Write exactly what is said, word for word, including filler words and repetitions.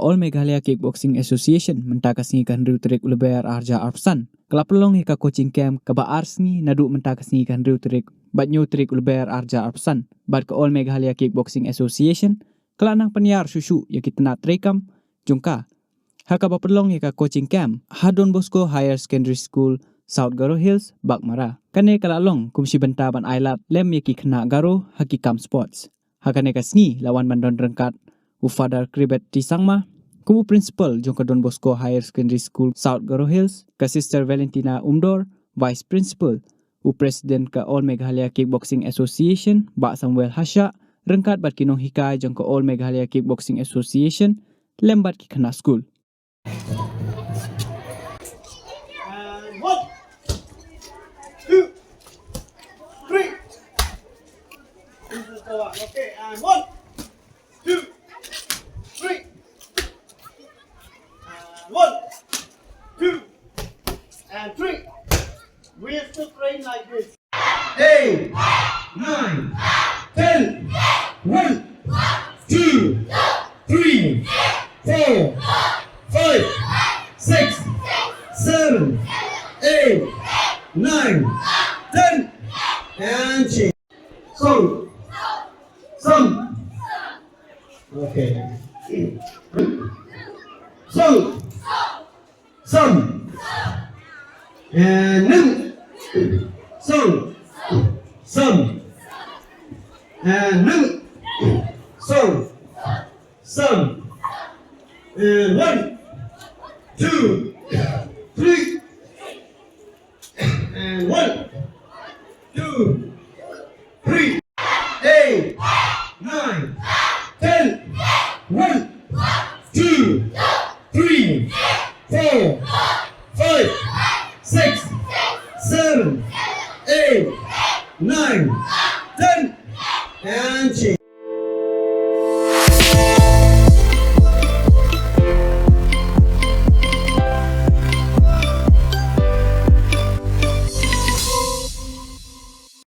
All Meghalaya Kickboxing Association mynta ka sngi ka hynriew tarik u Lber arhajar arphew san ka la pynlong ïa ka coaching camp kaba ar sngi naduh mynta ka sngi ka hynriew tarik bad hynñiew tarik u Lber arhajar arphew san bad ka All Meghalaya Kickboxing Association ka la nang pynïar shuh shuh ïa ki tnat treikam jong ka ha kaba pynlong ïa ka coaching camp ha Don Bosco Higher Secondary School, South Garo Hills, Baghmara. Kane ka la long kum shi bynta ban ailad lem ïa ki khynnah Garo ha ki kam sports. Ha kane ka sngi la wan ban don ryngkat u Father Kribet T Sangma kum u principal jong ka Don Bosco Higher Secondary School, South Garo Hills, ka Sister Valentina Umdor, vice principal, u president ka All Meghalaya Kickboxing Association, Bah Samuel Hashah, ryngkat bad ki nonghikai jong ka All Meghalaya Kickboxing Association lem bad ki khynnah skul. And one, two, three. This is the one. Okay, and one, two, three. And one, two, and three. We have to train like this. Eight, nine, ten. One, two, three, four, five, six, seven, eight, nine, ten. And change. Song. Some. Okay. Song. Some. And nym. Song. Some. And nym. Song. Some. And one, two, three. And one, two, three. Eight, nine, ten. One, two, three, four, five, six, seven, eight, nine,